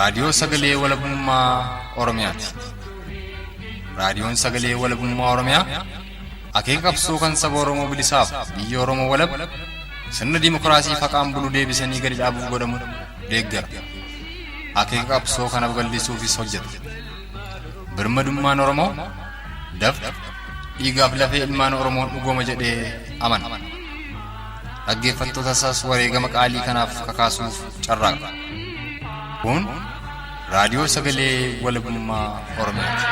Raadiyoo Sagalee Walabummaa Oromiyaati. Raadiyoon Sagalee Walabummaa Oromiyaa akeeka qabsoo kan saba Oromoo bilisaaf biyya Oromoo walab sirna dimookiraasii faqaan bulu deebisanii gadi dhaabuuf godhamu deeggara. Akeeka qabsoo kana babal'isuufis hojjeta. Birmadummaan Oromoo dafqa dhiigaaf lafee ilmaan Oromoon dhugooma jedhee amana. Dhaggeeffattoota isaas wareegama qaalii kanaaf kakaasuuf carraaqa. Kun raadiyoo sagalee walabummaa Oromiyaati.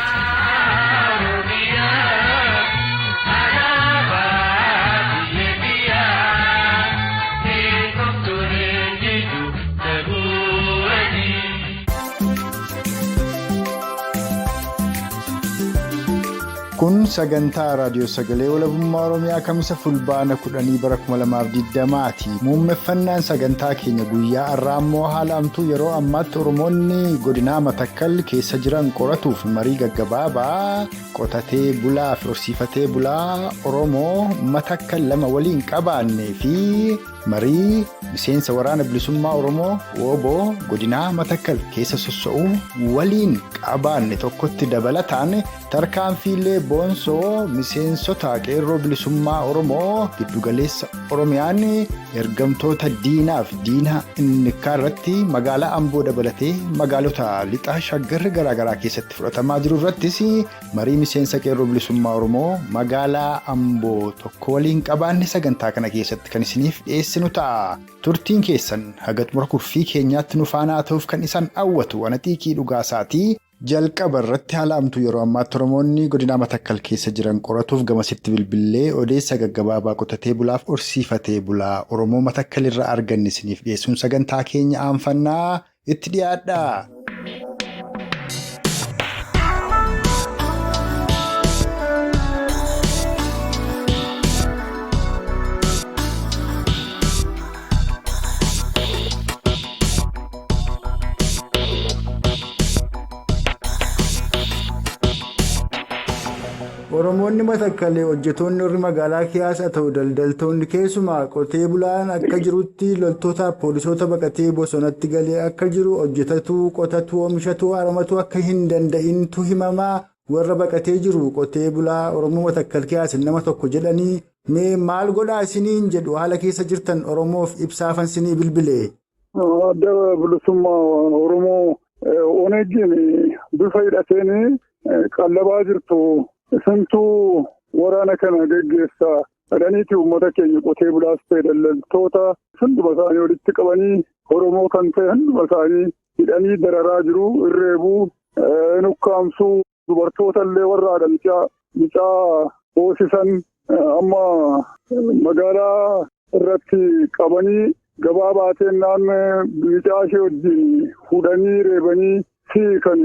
Kun sagantaa raadiyoo sagalee walabummaa Oromiyaa kamisa fulbaana 10 bara 2020ti. Muummeffannaan sagantaa keenya guyyaa har'aa immoo haala hamtuu yeroo ammaatti Oromoonni godinaa Matakkal keessa jiran qoratuuf marii gaggabaabaa qotatee bulaa fi horsiifatee bulaa Oromoo Matakkal lama waliin qabaannee fi marii miseensa waraana bilisummaa Oromoo WBO godinaa Matakkal keessa sossoo'uu waliin qabaanne tokkotti dabalataan tarkaanfiilee boonsoo miseensota qeerroo bilisummaa Oromoo giddugaleessa Oromiyaan ergamtoota diinaaf diina innikkaa irratti magaalaa Amboo dabalatee magaalota lixa shaggar garaagaraa keessatti fudhatamaa jiru irrattis marii miseensa qeerroo bilisummaa Oromoo magaalaa Amboo tokko waliin qabaanne sagantaa kana keessatti kan isiniif dhiyeessinu ta'a. Turtiin keessan haga xumura kurfii keenyaatti nu faana ta'uuf kan isaan hawwatu ana xiiqii dhugaasaatii. Jalqaba irratti haala hamtuu yeroo ammaatti Oromoonni godinaa Matakkal keessa jiran qoratuuf gamasitti bilbilee odeessa gaggabaabaa qotatee bulaaf horsiifatee bulaa Oromoo Matakkal irraa arganne isiniif dhiyeessuun sagantaa keenya aanfannaa itti dhiyaadha. Oromoonni Matakkalee hojjetoonni warri magaalaa keessa ta'u daldaltoonni keessumaa qotee bulaan akka jirutti loltootaaf poolisoota baqatee bosonatti galee akka jiru hojjetatu qotatu oomishatu haramatu akka hin danda'intu himamaa warra baqatee jiru qotee bulaa Oromoo Matakkal keessa nama tokko jedhanii mee maal godhaa isiniin jedhu haala keessa jirtan Oromoof ibsaafan isinii bilbile. Adda bilisummaa Oromoo Oneegiin bifa hidhateen qallabaa jirtu. Isintuu waraana kana geggeessaa jedhaniiti uummata keenya qotee bulaas ta'e daldaltoota hunduma isaanii walitti qabanii Oromoo kan ta'e hunduma isaanii hidhanii dararaa jiru. Irreebuu, nukkaamsuu, dubartoota illee warra haadha mucaa hoosisan amma magaalaa irratti qabanii gabaa baateen naannoo mucaa ishee wajjin hudhanii reebanii fi kan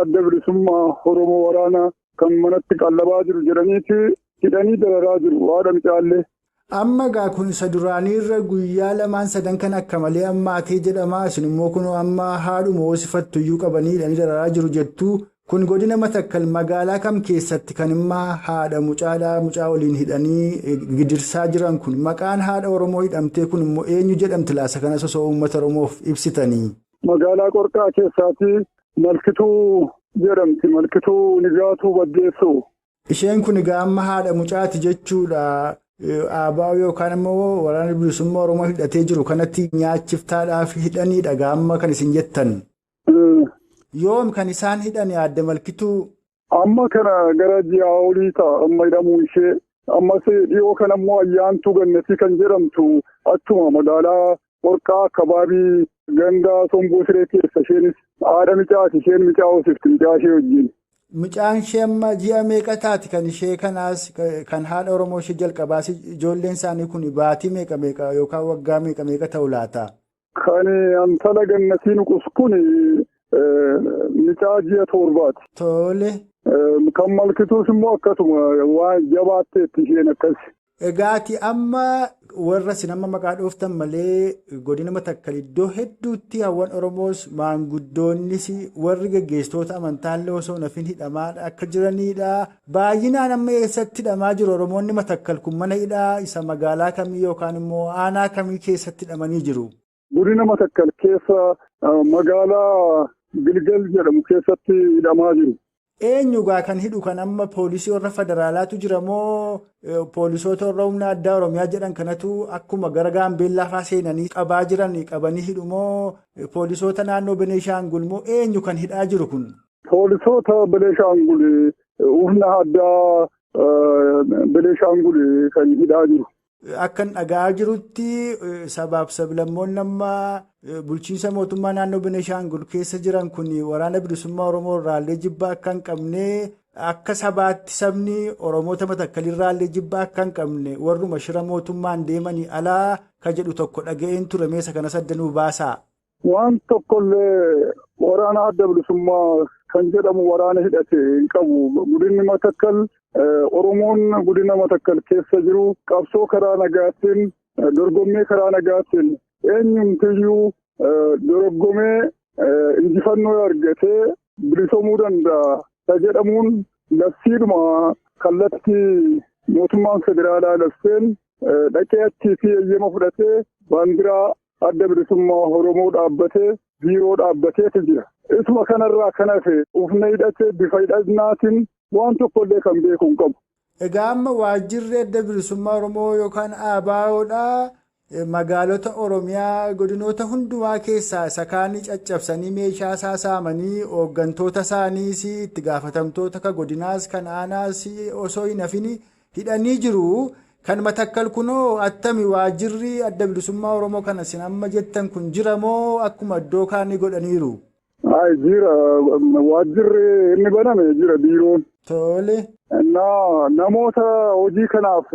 adda bilisummaa Oromoo waraana kan manatti qallabaa jiru jedhaniiti hidhanii dararaa jiru haadha mucaallee. Amma egaa kun isa duraaniirra guyyaa lamaan sadan kan akka malee ammaatee jedhama. Isin immoo kun amma haadhuma hoosifattu iyyuu qabanii hidhanii dararaa jiru jettu. Kun godina Matakkal magaalaa kam keessatti kan immoo haadha mucaadhaa mucaa waliin hidhanii gidirsaa jiran kun maqaan haadha Oromoo hidhamtee kun immoo eenyu jedhamti laasa kana sosoo uummata Oromoof ibsitanii? Magaalaa Qorqaa keessaati Malkituu jedhamti. Malkituu Nigaatuu Baddeessoo. Isheen kun egaa amma haadha mucaati jechuudha. ABO yookaan immoo waraana bilisummaa Oromoo hidhatee jiru kanatti nyaachiftaadhaaf hidhaniidha egaa amma kan isin jettan. Yoom kan isaan hidhan adda Malkituu? Amma kana gara ji'a olii ta'a amma hidhamuu ishee. Ammas dhiyoo kana immoo Ayyaantuu Gannatii kan jedhamtu achuma magaalaa Qorqaa akabaabii ganda Somboo Siree keessa isheenis haadha mucaati. Isheen mucaa hoosifti mucaa ishee wajjin. Mucaan ishee amma ji'a meeqa taati kan ishee kanaas kan haadha Oromoo ishee jalqabaas ijoolleen isaanii kun baatii meeqa meeqa yookaan waggaa meeqa meeqa ta'u laata? Kan Antala Gannatii Nuqus kun mucaa ji'a 7ti. Tole. Kan Malkituus immoo akkasuma waan jabaatteetti isheen akkas. Egaati amma warra isin amma maqaa dhooftan malee godina Matakkal iddoo hedduutti hawwan Oromoos maanguddoonnis warri geggeessitoota amantaallee osoo nafin hidhamaa akka jiranidha. Baay'inaan amma eessatti hidhamaa jiru Oromoonni Matakkal kun mana hidhaa isa magaalaa kamii yookaan immoo aanaa kamii keessatti hidhamanii jiru? Godina Matakkal keessa magaalaa Gilgal jedhamu keessatti hidhamaa jiru. Eenyugaa kan hidhu kan amma poolisii warra federaalaatu jira moo poolisoota warra humna addaa Oromiyaa jedhan kanatu akkuma gara Gaambeellaa fa'aa seenanii qabaa jiran qabanii hidhu moo poolisoota naannoo Beneeshaangul moo eenyu kan hidhaa jiru kun? Poolisoota Beneeshaangul humna addaa Beneeshaangul kan hidhaa jiru. Akkan dhagaa jirutti sabaaf sablammoonni amma bulchiinsa mootummaa naannoo Beneeshaangul keessa jiran kun waraana bilisummaa Oromoo irraallee jibba akka hin qabne akka sabaatti sabni Oromoota Matakkalirraallee jibba akka hin qabne warruma shira mootummaan deemanii alaa ka jedhu tokko dhaga'een ture meesa kana saddanuu baasaa. Waan tokkollee waraana adda bilisummaa kan jedhamu waraana hidhate hin qabu. Godinni Matakkal Oromoon godina Matakkal keessa jiru qabsoo karaa nagaatiin dorgommii karaa nagaatiin eenyumtiyyuu dorgomee injifannoo argatee bilisoomuu danda'a. Ka jedhamuun labsiidhuma kallattii mootummaan federaalaa labseen dhaqee achii fi eeyyama fudhatee baandiraa adda bilisummaa Oromoo dhaabbatee biiroo dhaabbateetu jira. Isuma kanarraa kan hafe ufna hidhatee bifa hidhannaatiin waan tokkollee kan beeku hin qabu. Egaa amma waajjirri adda bilisummaa Oromoo yookaan ABO'dha. Magaalota Oromiyaa godinoota hundumaa keessaa isa kaanii caccabsanii meeshaa isaa saamanii hooggantoota isaaniis itti gaafatamtoota kan godinaas kan aanaas osoo hin hafin hidhanii jiru. Kan Matakkal kunoo attami waajjirri adda bilisummaa Oromoo kana isin amma jettan kun jira moo akkuma iddoo kaanii godhaniiru? Jira waajjirri inni baname jira biiroon. Tole. Namoota hojii kanaaf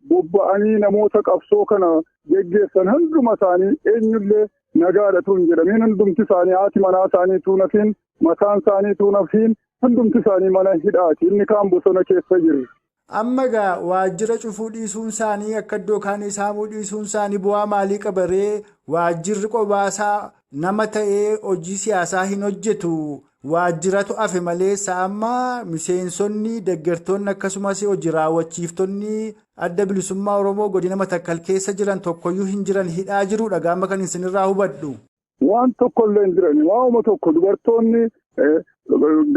bobba'anii namoota qabsoo kana geggeessan hunduma isaanii eenyullee nagaadha tun jedhamiin hundumti isaanii haati manaa isaanii tuunafiin mataan isaanii tuunafiin hundumti isaanii mana hidhaati inni kaan bosona keessa jiru. Amma egaa waajjira cufuu dhiisuun isaanii akka iddoo kaanii saamuu dhiisuun isaanii bu'aa maalii qabaree waajjirri qobaasaa nama ta'ee hojii siyaasaa hin hojjetu. Waajjiratu hafe malee amma miseensonni deeggartoonni akkasumas hojii raawwachiiftonni adda bilisummaa Oromoo godina Matakkal keessa jiran tokkoyyuu hin jiran hidhaa jirudha gaama kan isinirraa hubadhu. Waan tokkollee hin jiran waanuma tokko dubartoonni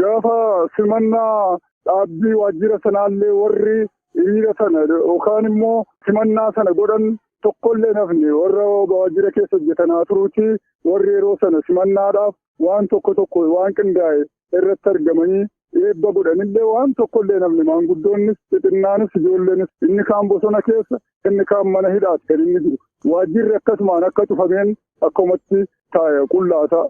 gaafa simannaa dhaabbii waajjira sanaallee warri hiriira sana yookaan immoo simannaa sana godhan tokkollee nafni warra waajjira keessa hojjetanaa turuuti warri yeroo sana simannaadhaaf waan tokko tokko waan qindaa'e irratti argamanii eebba godhanillee waan tokkollee nafni maanguddoonnis xixinnaanis ijoolleenis inni kaan bosona keessa inni kaan mana hidhaati kan inni jiru waajjirri akkasumaan akka cufameen akkumatti taa'e qullaataa.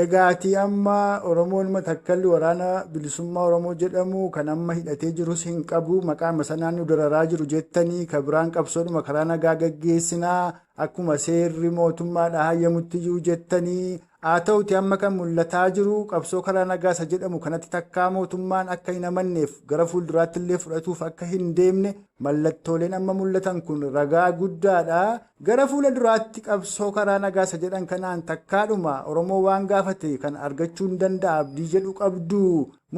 Egaatii amma Oromoon Matakkalli waraana bilisummaa Oromoo jedhamu kan amma hidhatee jirus hin qabu maqaa sanaan nu dararaa jiru jettanii kan biraan qabsoodhuma karaa nagaa gaggeessinaa akkuma seerri mootummaadha hayyamutti jiru jettanii haa ta'uti amma kan mul'ataa jiru qabsoo karaa nagaa isa jedhamu kanatti takkaa mootummaan akka hin amanneef gara fuulduraatti illee fudhatuuf akka hin deemne mallattooleen amma mul'atan kun ragaa guddaadha. Gara fuula duraatti qabsoo karaa nagaa isa jedhan kanaan takkaadhuma Oromoo waan gaafate kan argachuu hin danda'a abdii jedhu qabdu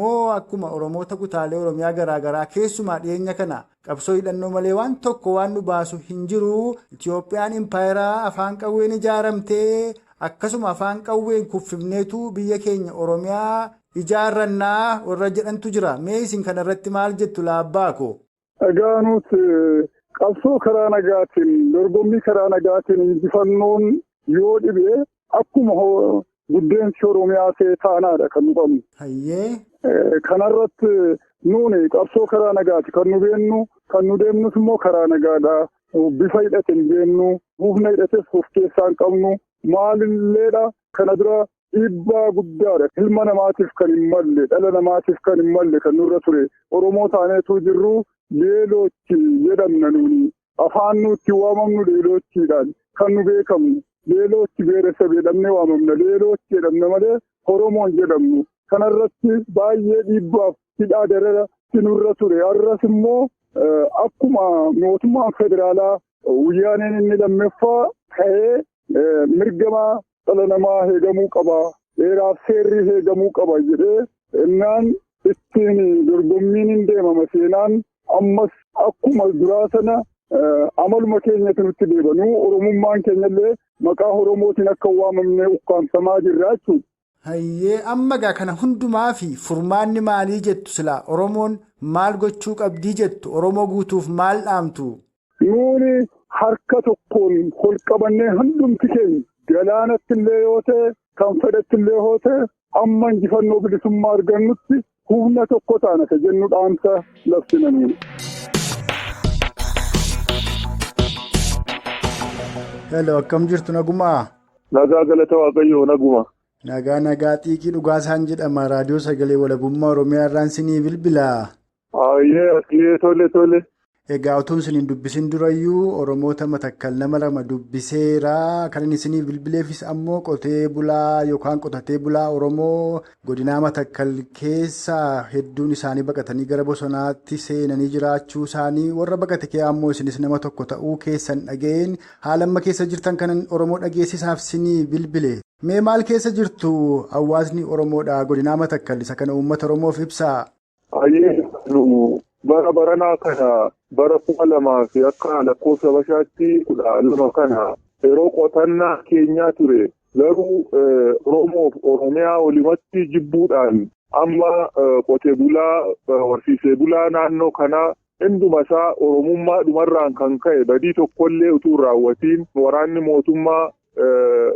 moo akkuma Oromoota kutaalee Oromiyaa garaagaraa keessumaa dhiyeenya kana qabsoo hidhannoo malee waan tokko waan nu baasu hin jiru. Itiyoophiyaan impaayeraa afaan qawween ijaaramtee akkasuma afaan qawween kuffifneetu biyya keenya Oromiyaa ijaarrannaa warra jedhantu jira. Mee isin kanarratti maal jettu laabbaako? Egaa nuti qabsoo karaa nagaatiin dorgommii karaa nagaatiin injifannoon yoo dhibe akkuma guddeensi Oromiyaa seetaanaadha kan nu qabnu. Kanarratti nuuni qabsoo karaa nagaati kan nu beennu kan nu deemnus immoo karaa nagaadha. Bifa hidhate hin beennu humna hidhates of keessaa hin qabnu maalilleedha kana dura dhiibbaa guddaadha. Ilma namaatiif kan hin malle dhala namaatiif kan hin malle kan nurra ture Oromoo taaneetu jirru leeloochi jedhamna nuuni afaan nutti waamamnu leeloochiidhaan kan nu beekamnu leeloochi beeresa jedhamnee waamamna leeloochi jedhamna malee Oromoon jedhamnu kanarratti baay'ee dhiibbaaf hidhaa darara nurra ture har'as immoo akkuma mootummaan federaalaa wayyaaneen inni lammaffaa ta'ee mirgama dhala namaa eegamuu qaba dheeraaf seerri eegamuu qaba jedhee innaan ittiin dorgommiin hin deemama seenaan ammas akkuma duraa sana amaluma keenyatti nutti deebanuu Oromummaan keenyallee Maqaa Oromootiin akka waamamne ukkaamsamaa jirra jechuudha. Hayyee amma gaa kana hundumaa fi furmaanni maalii jettu silaa Oromoon maal gochuu qabdii jettu Oromoo guutuuf maal dhaamtu? Nuuni harka tokkoon ol qabannee hundumti keenya galaanatti illee yoo ta'e kan fedhatti illee yoo ta'e amma injifannoo bilisummaa argannutti humna tokko taana ka jennu dhaamsa labsinaniin. Hello, akkam jirtu nagumaa? Nagaa galata Waaqayyoo naguma. Nagaa nagaa xiiqii dhugaasaan jedhama. Raadiyoo Sagalee Walabummaa Oromiyaa irraan sinii bilbila. Ayyee tole tole. Egaa utuun isiniin dubbisin durayyuu Oromoota Matakkal nama lama dubbiseera. Kan inni isinii bilbileefis ammoo qotee bulaa yookaan qotatee bulaa Oromoo godinaa Matakkal keessa hedduun isaanii baqatanii gara bosonaatti seenanii jiraachuu isaanii warra baqate kee ammoo isinis nama tokko ta'uu keessan dhaga'een haala amma keessa jirtan kanan Oromoo dhageessisaaf isinii bilbile. Mee maal keessa jirtu hawaasni Oromoodha godinaa Matakkal isa kana uummata Oromoof ibsaa? Bara baranaa kana bara 2000 fi akka lakkoofsa Habashaatti 12 kana yeroo qotannaa keenyaa ture garuu Oromoof Oromiyaa walumatti jibbuudhaan amma qotee bulaa horsiisee bulaa naannoo kanaa hunduma isaa Oromummaa dhumarraan kan ka'e badii tokkollee utuu raawwatiin waraanni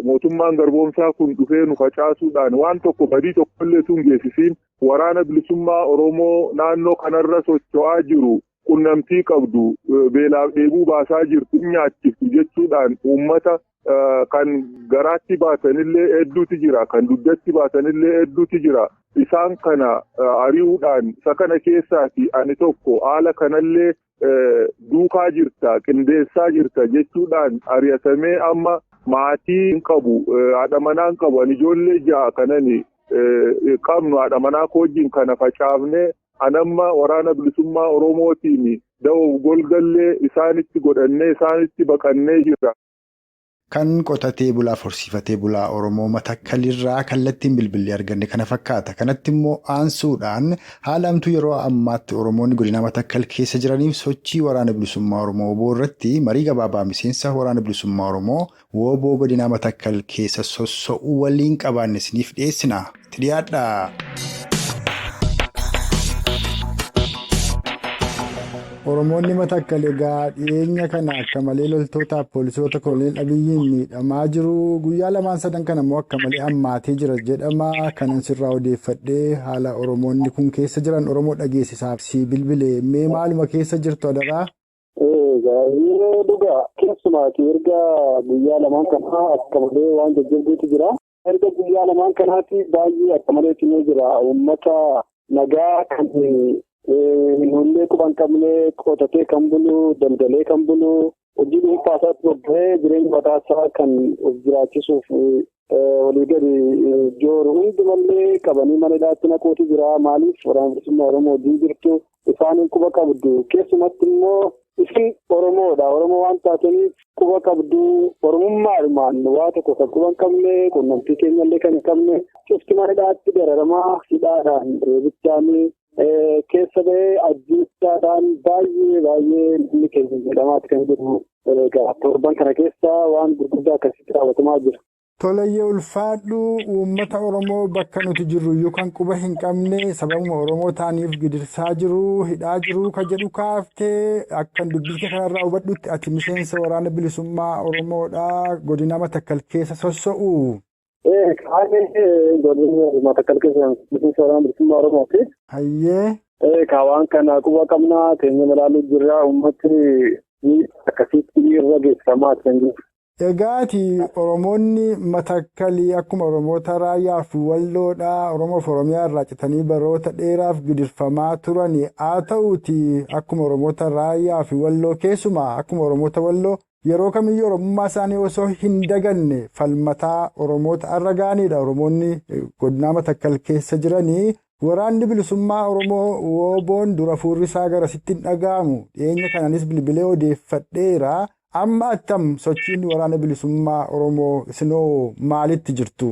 mootummaan garboomsaa kun dhufee nu facaasuudhaan waan tokko badii tokkollee utuu hin geessisiin waraana bilisummaa Oromoo naannoo kanarra socho'aa jiru qunnamtii qabdu beelaaf dheebuu baasaa jirtu nyaachiftu jechuudhaan uummata kan garaatti baatanillee hedduutu jira kan dugdatti baatanillee hedduutu jira isaan kana ari'uudhaan isa kana keessaati ani tokko haala kanallee duukaa jirta qindeessaa jirta jechuudhaan ari'atamee amma maatii hin qabu haadha manaa hin qabu ani ijoollee ja'a kanani qabnu haadha manaa wajjin kana facaafnee anamma waraana bilisummaa Oromootiin da'oof golgallee isaanitti godhannee isaanitti baqannee jirra. Kan qotatee bulaaf horsiifatee bulaa Oromoo Matakkalirraa kallattiin bilbillee arganne kana fakkaata. Kanatti immoo aansuudhaan haala hamtuu yeroo ammaatti Oromoonni godina Matakkal keessa jiraniif sochii waraana bilisummaa Oromoo WBO irratti marii gabaabaa miseensa waraana bilisummaa Oromoo WBO godina Matakkal keessa sosso'uu waliin qabaanne isiniif dhiyeessina. Itti dhiyaadhaa. Oromoonni Matakkal egaa dhiyeenya kana akka malee loltootaaf poolisoota koloneel Abiyyiin miidhamaa jiru. Guyyaa lamaan sadan kana immoo akka malee hammaatee jira jedhama. Kanan sirraa odeeffadhee haala Oromoonni kun keessa jiran Oromoo dhageessisaaf si bilbile. Mee maaluma keessa jirtu adaraa? Egaa dhugaa keessumaati erga guyyaa lamaan kanaa akka malee waan jajjabduutu jira. Erga guyyaa lamaan kanaatti baay'ee akka malee cimee jira. Uummata nagaa kan Nullee quba hin qabne qotatee kan bulu, daldalee kan bulu, hojii dhuunfaa isaatti bobba'ee jireenya mataa isaa kan of jiraachisuuf walii gadi jooru hundumallee qabanii mana hidhaatti naquutu jira. Maaliif waraana bilisummaa Oromoo wajjin jirtu isaaniin quba qabdu. Keessumatti immoo isin Oromoodha. Oromoo waan taataniif quba qabdu. Oromummaadhumaan waa tokko kan quba hin qabne, quunnamtii keenyallee kan hin qabne, cufti mana hidhaatti dararamaa hidhaadhaan reebichaan keessa ba'ee ajjeechaadhaan baay'ee baay'ee namni keenya jedhamaati kan jiru. Egaa torban kana keessa waan gurguddaa akkasitti raawwatamaa jira. Tolayyee ulfaadhu uummata Oromoo bakka nuti jirru iyyuu kan quba hin qabne sababuma Oromoo ta'aniif gidirsaa jiru, hidhaa jiru kan jedhu kaaftee akkan dubbiste kanarraa hubadhutti ati miseensa waraana bilisummaa Oromoodha godina Matakkal keessa sosso'u. Kaanee godina Matakkal keessa miseensa waraana bilisummaa Oromooti. Hayyee. Waan kana quba qabnaa keenya ilaaluu jirra uummatni akkasitti irra geessifamaa kan jiru. Egaati Oromoonni Matakkalii akkuma Oromoota raayyaa fi walloodha. Oromoof Oromiyaa irraa citanii baroota dheeraaf gidirfamaa turani. Haa ta'uuti akkuma Oromoota raayyaa fi walloo keessumaa akkuma Oromoota walloo yeroo kamiyyuu Oromummaa isaanii osoo hin daganne falmataa Oromoota har'a ga'anidha. Oromoonni godina Matakkal keessa jiranii. Waraanni bilisummaa Oromoo WBO'n dura fuurri isaa garasitti hin dhaga'amu. Dhiyeenya kanaanis bilbilee odeeffadheera. Amma attam sochiin waraana bilisummaa Oromoo isinoo maalitti jirtu?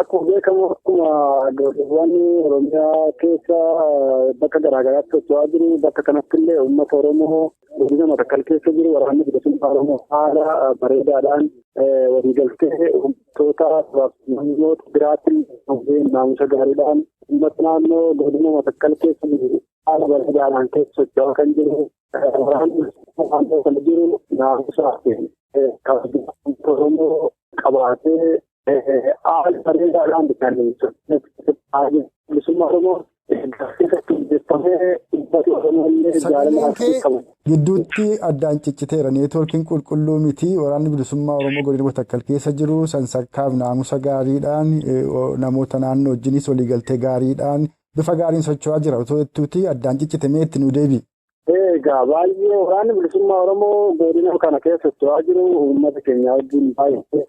Akkuma beekamu akkuma godinaaleen Oromiyaa keessa bakka garaagaraatti socho'aa jiru bakka kanatti illee uummata Oromoo godina Matakkal keessa jiru waraanni bilisummaa Oromoo haala bareedaadhaan waliigaltee uummattoota namoota biraatti naamusa gaariidhaan uummata naannoo godina Matakkal keessa jiru haala bareedaadhaan keessa socho'aa kan jiru waraanni naannoo kana jiru naamusaa fi kabajaa uummata Oromoo qabaatee. Haala bareedaadhaan kan bilisummaa Oromoo keessatti hojjetamee uummati Oromoo illee jaalala qabu. Gidduutti addaan cicciteera. Neetwoorkiin qulqulluu miti. Waraanni bilisummaa Oromoo godina Matakkal keessa jiru sansakkaaf naamusa gaariidhaan namoota naannoo wajjinis waliigaltee gaariidhaan bifa gaariin socho'aa jira. Otoo jettuuti addaan ciccitamee itti nu deebi. Egaa baay'ee waraanni bilisummaa Oromoo godina kana keessa socho'aa jiru uummata keenya wajjin baay'ee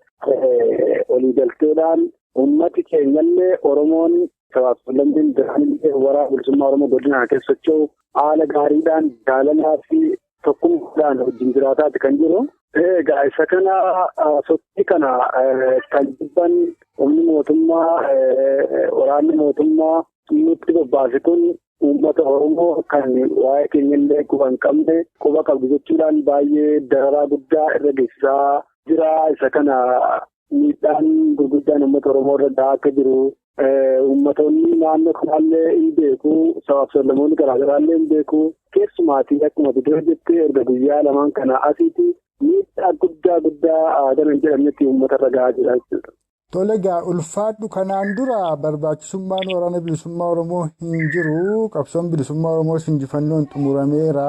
waliigalteedhaan uummati keenyallee Oromoon sabaaf sablammiin biraan waraana bilisummaa Oromoo godina kana keessa socho'u haala gaariidhaan jaalalaa fi tokkummaadhaan wajjin jiraataati kan jiru. Egaa isa kana sochii kana kan jibban humni mootummaa waraanni mootummaa nutti bobbaase kun uummata Oromoo kan waa'ee keenyallee quba hin qabne quba qabdu jechuudhaan baay'ee dararaa guddaa irra geessisaa jira. Isa kana miidhaan gurguddaan uummata Oromoo irra gahaa akka jiru uummattoonni naannoo kanaallee hin beeku. Sabaaf sablammoonni garaagaraallee hin beeku. Keessumaatii akkuma dura jettee erga guyyaa lamaan kana asiiti miidhaa guddaa guddaa gana hin jedhamnetti uummata irra gahaa jira jechuudha. Tole egaa ulfaadhu kanaan dura barbaachisummaan waraana bilisummaa Oromoo hin jiru. Qabsoon bilisummaa Oromoo injifannoon xumurameera.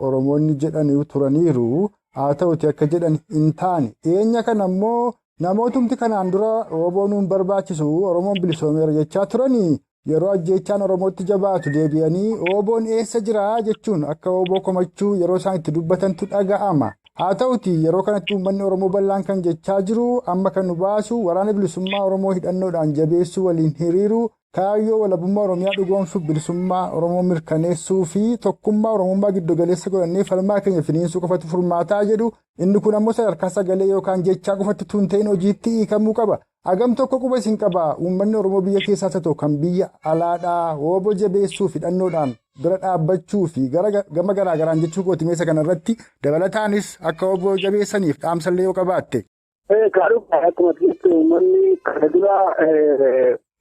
Oromoonni jedhanii turaniiru. Haa ta'uti akka jedhan hin taane. Dhiyeenya kana immoo namootumti kanaan dura WBO'n hin barbaachisu Oromoon bilisoomeera jechaa turanii yeroo ajjeechaan Oromootti jabaatu deebi'anii WBO'n eessa jira jechuun akka WBO komachuu yeroo isaan itti dubbatantu dhaga'ama. Haa ta'uti yeroo kanatti uummanni Oromoo bal'aan kan jechaa jiru amma kan nu baasu waraana bilisummaa Oromoo hidhannoodhaan jabeessuu waliin hiriiru kaayyoo walabummaa Oromiyaa dhugoomsuuf bilisummaa Oromoo mirkaneessuu fi tokkummaa Oromummaa giddugaleessa godhannee falmaa keenya finiinsuu qofatu furmaataa jedhu inni kun ammoo sadarkaa sagalee yookaan jechaa qofatti tun ta'in hojiitti hiikamuu qaba. Hagam tokko quba isin qaba uummanni Oromoo biyya keessaas haa ta'u kan biyya alaadhaa WBO jabeessuu fi hidhannoodhaan bira dhaabbachuu fi gama garaagaraan jechuu kootimeessa kanarratti dabalataanis akka WBO jabeessaniif dhaamsallee yoo qabaatte. Egaa akkuma jettu uummanni kana dura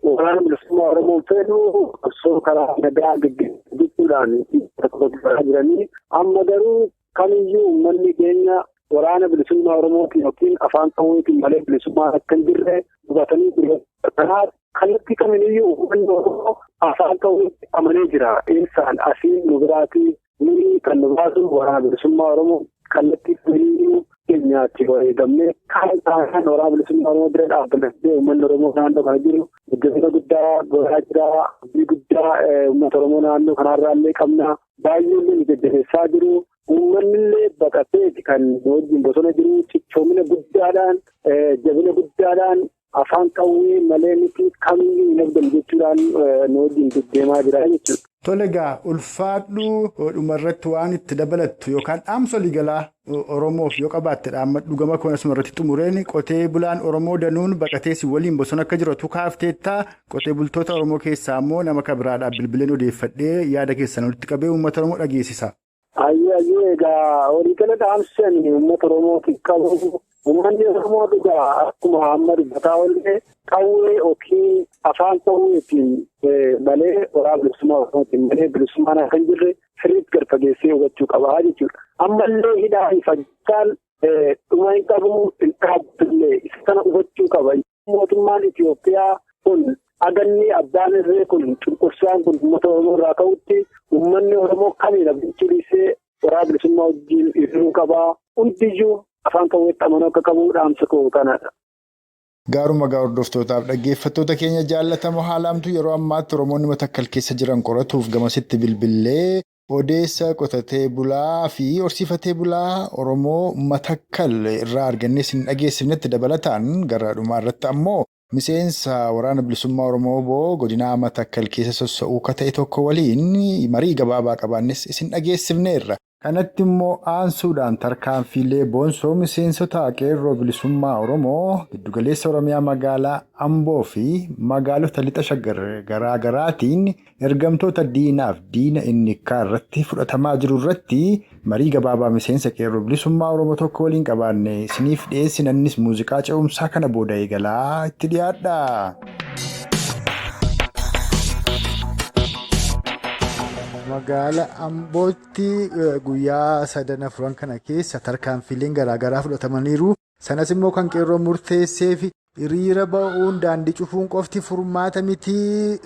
waraana bilisummaa Oromoo fedhu qabsoo karaa nagaa gaggeessuudhaan jiranii amma garuu kamiyyuu uummanni keenya waraana bilisummaa Oromootiin yookiin afaan qawweetiin malee bilisummaan akka hin jirre hubatanii jiru. Kanaaf kallattii kamiyyuu uummanni Oromoo afaan qawweetti amanee jira. Eessaan asiin nu biraatii nuyi kan nu baasu waraana bilisummaa Oromoo kallattii kamiyyuu keenyaatti wareegamnee kan isaan waraana bilisummaa Oromoo bira dhaabbatee uummanni Oromoo naannoo kana jiru jajjabina guddaa godhaa jira. Abdii guddaa uummata Oromoo naannoo kanarraa illee qabna. Baay'ee illee nu jajjabeessaa jiru. Uummanni illee baqatee kan wajjin bosona jiru cichoomina guddaadhaan jabina guddaadhaan afaan qawwee malee miti kamiyyuu hin abdan jechuudhaan nu wajjin deddeemaa jira jechuudha. Tole egaa ulfaadhu dhumarratti waan itti dabalattu yookaan dhaamsa waliigalaa Oromoof yoo qabaatte dhaammadhu gama kun asuma irratti xumureen qotee bulaan Oromoo danuun baqatee si waliin bosona akka jiratu kaafteettaa qotee bultoota Oromoo keessaa immoo nama kabiraadhaaf bilbileen odeeffadhee yaada keessan walitti qabee uummata Oromoo dhageessisa. Ayyee egaa waliigala dhaamsan uummata Oromootiif qabu uummanni Oromoo dhugaa akkuma amma dubbataa oolle qawwee yookiin afaan qawweetiin malee waraana bilisummaa Oromootiin malee bilisummaan akka hin jirre sirriitti gad fageessee hubachuu qabaa jechuudha. Ammallee hidhaa fi fajjaan dhuma hin qabu hin dhaabbatullee isa kana hubachuu qaba. Mootummaan Itoophiyaa kun aganni abbaan irree kun cunqursaan kun uummata Oromoo irraa ka'utti uummanni Oromoo kamiin abdachuu dhiisee waraana bilisummaa wajjin hiriiruu qabaa. Hundiyyuu afaan qawweetti amanuu akka qabu dhaamsa koo kanadha. Gaaruma gaa hordoftootaaf dhaggeeffattoota keenya jaallatamoo haalaamtu yeroo ammaatti Oromoonni Matakkal keessa jiran qoratuuf gamasitti bilbilee odeessa qotatee bulaa fi horsiifatee bulaa Oromoo Matakkal irraa argannee isin dhageessifnetti dabalataan gara dhumaa irratti ammoo miseensa waraana bilisummaa Oromoo WBO godina Matakkal keessa sossa'uu akka ta'e tokko waliin marii gabaabaa qabaannes isin dhageessifneerra. Kanatti immoo aansuudhaan tarkaanfiilee boonsoo miseensota qeerroo bilisummaa Oromoo giddugaleessa Oromiyaa magaalaa Amboo fi magaalota lixa shaggar garaagaraatiin ergamtoota diinaaf diina innikkaa irratti fudhatamaa jiru irratti marii gabaabaa miseensa qeerroo bilisummaa Oromoo tokko waliin qabaanne isiniif dhiyeessina. Innis muuziqaa ce'umsaa kana booda eegalaa itti dhiyaadha. Magaala Ambootti guyyaa sadan afuran kana keessa tarkaanfiileen garaagaraa fudhatamaniiru. Sanas immoo kan qeerroon murteessee fi hiriira ba'uun daandii cufuun qofti furmaata miti.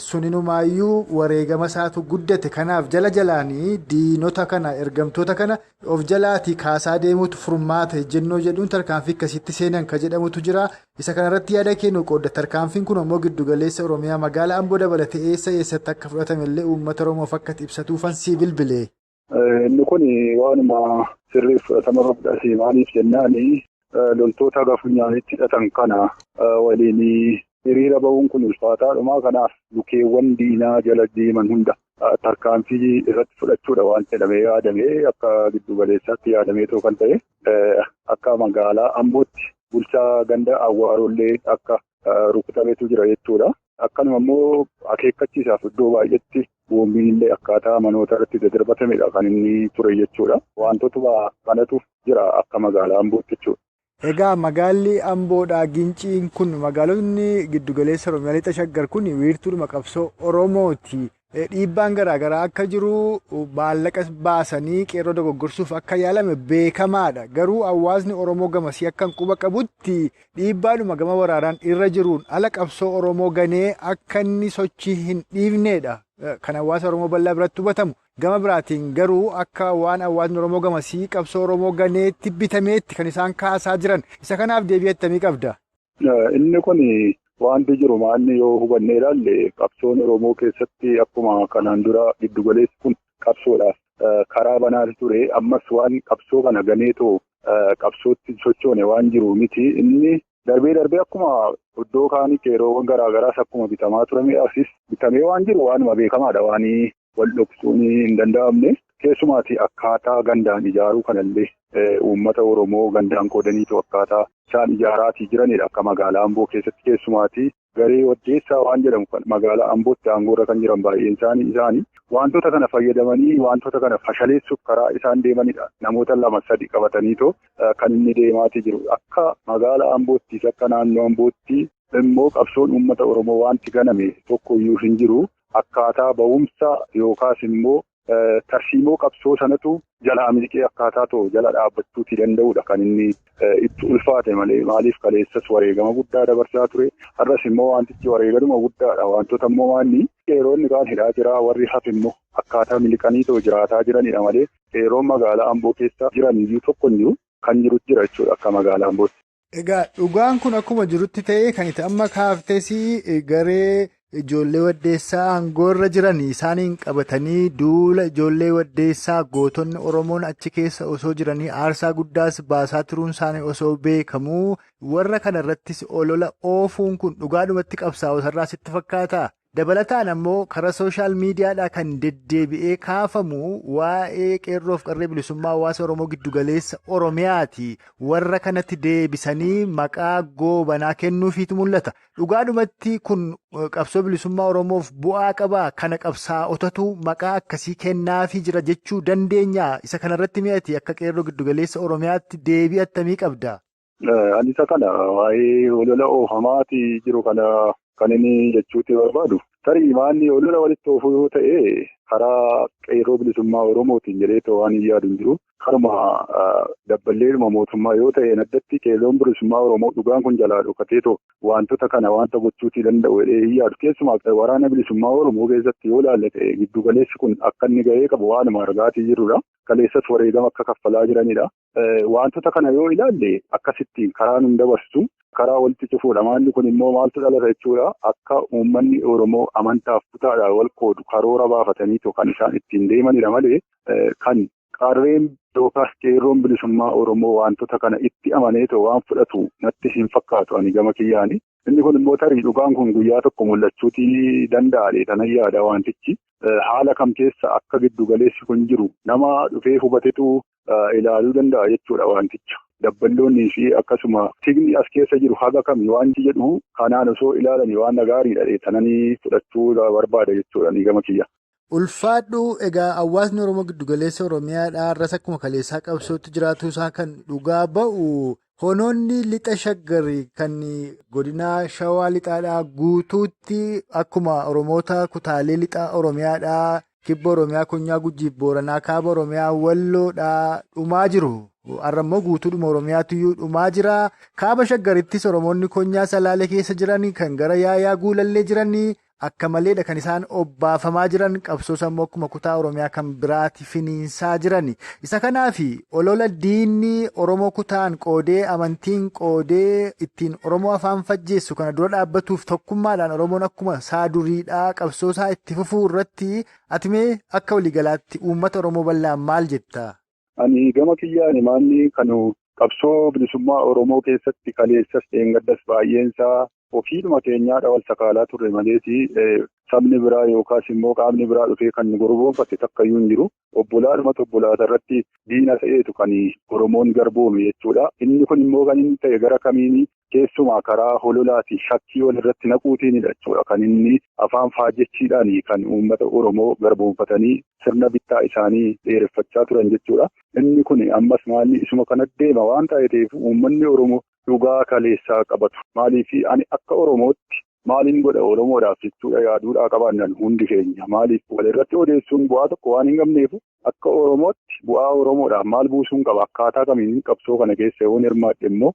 Suninumaayyuu wareegama isaatu guddate. Kanaaf jala jalaanii diinota kana ergamtoota kana of jalaatii kaasaa deemuutu furmaata ejjennoo jedhuun tarkaanfii akkasitti seenan kan jedhamutu jira. Isa kanarratti yaada kennu qooda. Tarkaanfiin kun immoo giddugaleessa Oromiyaa magaalaa Amboo dabalatee eessa eessatti akka fudhatame illee uummata Oromoof akka ibsatuufan si bilbile. Inni kun waanuma sirriif fudhatama qabudha. Maaliif jennaani loltoota gafunyaanitti hidhatan kana waliin hiriira ba'uun kun ulfaataadhuma. Kanaaf lukeewwan diinaa jala deeman hunda tarkaanfii irratti fudhachuudha waan jedhamee yaadamee akka giddugaleessaatti yaadameetoo kan ta'e akka magaalaa Ambootti bulchaa ganda Awwaarollee akka rukutametu jira jechuudha. Akkanuma immoo akeekkachiisaaf iddoo baay'eetti boombiin illee akkaataa manoota irratti daddarbatamedha kan inni ture jechuudha. Wantoota kanatu jira akka magaalaa Ambootti jechuudha. Egaa magaalli Amboodhaa Ginciin kun magaalonni giddugaleessa Oromiyaa lixa shaggar kun wiirtuudhuma qabsoo Oromooti. Dhiibbaan garaagaraa akka jiru maallaqa baasanii qeerroo dogoggorsuuf akka yaalame beekamaadha. Garuu hawaasni Oromoo gamasii akka hin quba qabutti dhiibbaadhuma gama waraanaan irra jiruun ala qabsoo Oromoo ganee akka inni sochii hin dhiifnedha. Kan hawaasa Oromoo bal'aa biratti hubatamu. Gama biraatiin garuu akka waan hawaasni Oromoo gamasii qabsoo Oromoo ganeetti bitameetti kan isaan kaasaa jiran. Isa kanaaf deebii attamii qabda? Inni kun wanti jiru maalli yoo hubannee ilaalle qabsoon Oromoo keessatti akkuma kanaan dura giddugaleessi kun qabsoodhaaf karaa banaa ture. Ammas waan qabsoo kana ganeetoo qabsootti sochoone waan jiru miti. Inni darbee darbee akkuma iddoo kaanii qeerroowwan garaagaraas akkuma bitamaa turame asis bitamee waan jiru waanuma beekamaadha. Waan wal dhoksuun hin danda'amne keessumaati akkaataa gandaan ijaaruu kanallee uummata Oromoo gandaan qoodaniitu akkaataa isaan ijaaraatii jiranidha. Akka magaalaa Amboo keessatti keessumaati garee waddeessaa waan jedhamu kan magaalaa Ambootti aangoorra kan jiran baay'een isaanii wantoota kana fayyadamanii wantoota kana fashaleessuuf karaa isaan deemanidha. Namoota lama sadi qabataniitoo kan inni deemaatii jiru. Akka magaalaa Amboottis akka naannoo Ambootti immoo qabsoon uummata Oromoo wanti ganame tokkoyyuu hin jiru. Akkaataa ba'umsa yookaas immoo tarsiimoo qabsoo sanatu jalaa miliqee akkaataa ta'u jala dhaabbachuuti danda'udha kan inni itti ulfaate malee maaliif kaleessas wareegama guddaa dabarsaa ture. Har'as immoo wantichi wareegaluma guddaadha. Wantoota immoo maanni qeerroonni kaan hidhaa jira warri hafe immoo akkaataa miliqanii ta'u jiraataa jiranidha malee qeerroon magaalaa Amboo keessa jiran iyyuu tokko hin jiru kan jiru jira jechuudha akka magaalaa Ambootti. Egaa dhugaan kun akkuma jirutti ta'ee kan itti amma kaaftes garee ijoollee waddeessaa aangoorra jiran isaaniin qabatanii duula ijoollee waddeessaa gootonni Oromoon achi keessa osoo jiranii aarsaa guddaas baasaa turuun isaanii osoo beekamuu warra kanarrattis olola oofuun kun dhugaadhumatti qabsaa'otarraa sitti fakkaata. Dabalataan ammoo karaa sooshaal miidiyaadhaa kan deddeebi'ee kaafamu waa'ee qeerroof qarree bilisummaa hawaasa Oromoo giddugaleessa Oromiyaati. Warra kanatti deebisanii maqaa goobanaa kennuufiitu mul'ata. Dhugaadhumatti kun qabsoo bilisummaa Oromoof bu'aa qabaa? Kana qabsaa'otatu maqaa akkasii kennaafii jira jechuu dandeenya? Isa kanarratti mi'ati akka qeerroo giddugaleessa Oromiyaatti deebii attamii qabda? Ani isa kana waa'ee olola oofamaati jiru kana. Kan inni jechuutti barbaadu tarii maanni olola walitti oofuu yoo ta'e karaa qeerroo bilisummaa Oromootiin jedhee waan hin yaadu hin jiru. Karuma dabballeedhuma mootummaa yoo ta'e addatti qeerroon bilisummaa Oromoo dhugaan kun jalaa dhokateetoo wantoota kana wanta gochuutii danda'u jedhee hin yaadu. Keessumaa waraana bilisummaa Oromoo keessatti yoo ilaalle ta'e giddugaleessi kun akka inni gahee qabu waanuma argaatii jirrudha. Kaleessas wareegama akka kaffalaa jiranidha. Wantoota kana yoo ilaalle akkasittiin karaa nun dabarsu. Karaa walitti cufuudha. Maalli kun immoo maaltu dhalata jechuudha. Akka uummanni Oromoo amantaaf kutaadhaan wal qoodu karoora baafataniitoo kan isaan ittiin deemanidha malee kan Qarreen yookaas qeerroon bilisummaa Oromoo wantoota kana itti amaneetoo waan fudhatu natti hin fakkaatu ani gama kiyyaani. Inni kun immoo tarii dhugaan kun guyyaa tokko mul'achuutii danda'a kanan yaada wantichi. Haala kam keessa akka giddu galeessi kun jiru nama dhufee hubatetu ilaaluu danda'a jechuudha wanticha. Dabballoonnii fi akkasuma tigni as keessa jiru haga kami wanti jedhu kanaan osoo ilaalanii waan gaariidha dheetananii fudhachuu barbaada jechuudha ni gama kiyya. Ulfaadhu egaa hawaasni Oromoo giddugaleessa Oromiyaadhaa har'as akkuma kaleessaa qabsootti jiraatu isaa kan dhugaa ba'u honoonni lixa shaggar kan godina shawaa lixaadhaa guutuutti akkuma Oromoota kutaalee lixa Oromiyaadhaa kibba Oromiyaa konyaa Gujiif Booranaa kaaba Oromiyaa Walloodhaa dhumaa jiru. Har'a immoo guutuudhuma Oromiyaatiyyuu dhumaa jira. Kaaba shaggarittis Oromoonni konyaa Salaalee keessa jiran kan gara Yaayaa Guulallee jiran akka maleedha kan isaan obbaafamaa jiran qabsoo sammuu akkuma kutaa Oromiyaa kan biraatti finiinsaa jiran. Isa kanaaf olola diinni Oromoo kutaan qoodee amantiin qoodee ittiin Oromoo afaan fajjeessu kana dura dhaabbatuuf tokkummaadhaan Oromoon akkuma isaa duriidhaa qabsoo isaa itti fufuu irratti atimee akka waliigalaatti uummata Oromoo bal'aan maal jetta? Ani gama kiyyaan maanni kan qabsoo bilisummaa Oromoo keessatti kaleessas dheengaddas baay'eensaa ofiidhuma keenyaadha wal sakaalaa turre maleeti sabni biraa yookaas immoo qaamni biraa dhufee kan nu gorboonfate takkayyuu hin jiru. Obbolaadhumatu obbolaata irratti diina ta'eetu kan Oromoon garboome jechuudha. Inni kun immoo kan inni ta'e gara kamiini keessumaa karaa hololaatiin shakkii wal irratti naquutiinidha jechuudha. Kan inni afaan faajjechiidhaan kan uummata Oromoo garboonfatanii sirna bittaa isaanii dheereffachaa turan jechuudha. Inni kun ammas maalli isuma kana deema waan ta'eef uummanni Oromoo dhugaa kaleessaa qabatu. Maaliif ani akka Oromootti maaliin godha Oromoodhaaf jechuudha yaaduudhaa qabaannan hundi keenya. Maaliif walirratti odeessuun bu'aa tokko waan hin qabneef akka Oromootti bu'aa Oromoodhaaf maal buusuun qaba akkaataa kamiin qabsoo kana keessa yoon hirmaadhe immoo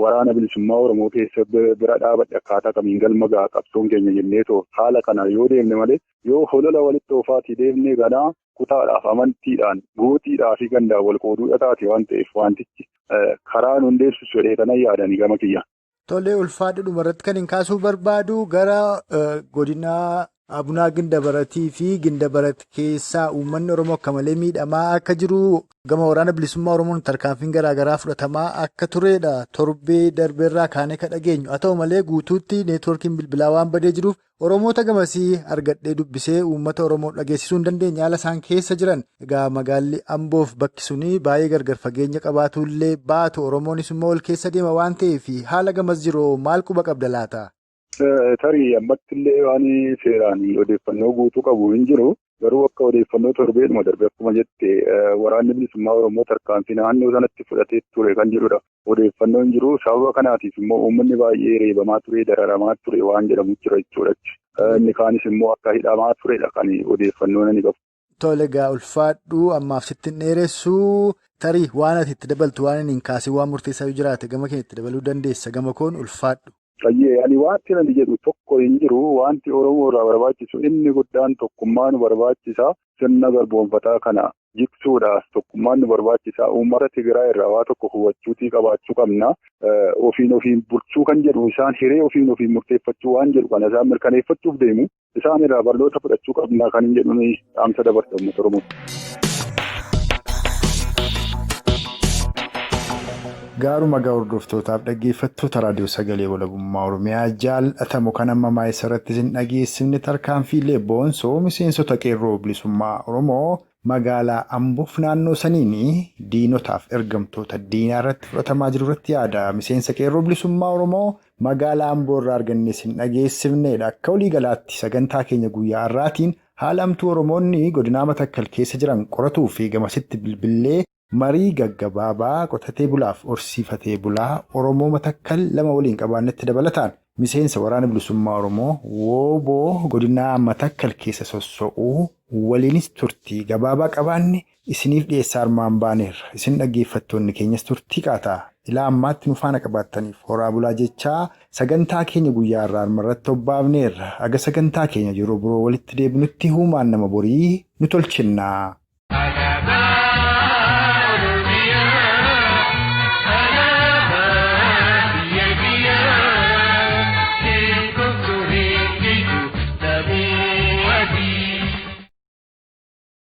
waraana bilisummaa Oromoo keessa bira dhaabadhe akkaataa kamiin galma ga'a qabsoon keenya jenneetoo haala kana yoo deemne malee yoo holola walitti oofaatii deemne ganaa kutaadhaaf amantiidhaan gootiidhaa fi gandaan wal qooduudha taate waan ta'eef wantichi karaa nun deemsisu jedhee kanan yaadanii gama kiyya. Tolee ulfaadhu dhumarratti kan hin kaasuu barbaadu gara godina Abunaa Gindabaratii fi Gindabarat keessaa uummanni Oromoo akka malee miidhamaa akka jiru gama waraana bilisummaa Oromoon tarkaanfiin garaagaraa fudhatamaa akka turedha. Torbee darbeerraa kaanee kan dhageenyu. Haa ta'u malee guutuutti neetwoorkiin bilbilaa waan badee jiruuf Oromoota gamasii argadhee dubbisee uummata Oromoo dhageessisuu hin dandeenye haala isaan keessa jiran. Egaa magaalli Amboof bakki suni baay'ee gargar fageenya qabaatullee baatu Oromoonis immoo ol keessa deema waan ta'eef haala gamas jiru maal quba qabda laata? Tarii ammatti illee waan seeraan odeeffannoo guutuu qabu hin jiru. Garuu akka odeeffannoo torbeedhuma darbe akkuma jette waraanni bilisummaa Oromoo tarkaanfii naannoo sanatti fudhatee ture kan jirudha. Odeeffannoon jiru sababa kanaatiif immoo uummanni baay'ee reebamaa ture, dararamaa ture waan jedhamu jira jechuudha. Inni kaanis immoo akka hidhamaa turedha kan odeeffannoo inni qabu. Tole egaa ulfaadhu ammaaf sitti hin dheeressu tarii waan ati itti dabaltu waan hin kaasiin waan murteessaa yoo jiraate gama keenya itti dabaluu dandeessa gama koon ulfaadhu. Ani wanti ani jedhu tokko hin jiru. Wanti Oromoo irraa barbaachisu inni guddaan tokkummaa nu barbaachisa. Sirna garboonfataa kana jigsuudhaaf tokkummaan nu barbaachisa. Uummata Tigraay irraa waa tokko hubachuutii qabaachuu qabna. Ofiin ofiin bulchuu kan jedhu isaan hiree ofiin ofiin murteeffachuu waan jedhu kana isaan mirkaneeffachuuf deemu. Isaan irraa barnoota fudhachuu qabna kan hin jedhu dhaamsa dabarsa uummata Oromoo. Gaaruma gaa hordoftootaaf dhaggeeffattoota raadiyoo sagalee walabummaa Oromiyaa jaallatamu kan amma maayisa irratti isin dhageessifne tarkaanfiilee boonsoo miseensota qeerroo bilisummaa Oromoo magaalaa Amboof naannoo saniin diinotaaf ergamtoota diinaa irratti fudhatamaa jiru irratti yaada miseensa qeerroo bilisummaa Oromoo magaalaa Amboo irraa arganne isin dhageessifnedha. Akka waliigalaatti sagantaa keenya guyyaa har'aatiin haala hamtuu Oromoonni godinaa Matakkal keessa jiran qoratuu fi gamasitti bilbilee marii gaggabaabaa qotatee bulaaf horsiifatee bulaa Oromoo Matakkal lama waliin qabaannetti dabalataan miseensa waraana bilisummaa Oromoo wooboo godinaa Matakkal keessa sosso'uu waliinis turtii gabaabaa qabaanne isiniif dhiyeessaa armaan baaneerra. Isin dhaggeeffattoonni keenyas turtii qaataa ilaa ammaatti nu faana qabaattaniif horaa bulaa jechaa sagantaa keenya guyyaa har'aa irratti hobbaafneerra. Aga sagantaa keenya yeroo biroo walitti deebinutti huumaan nama borii nu tolchinnaa.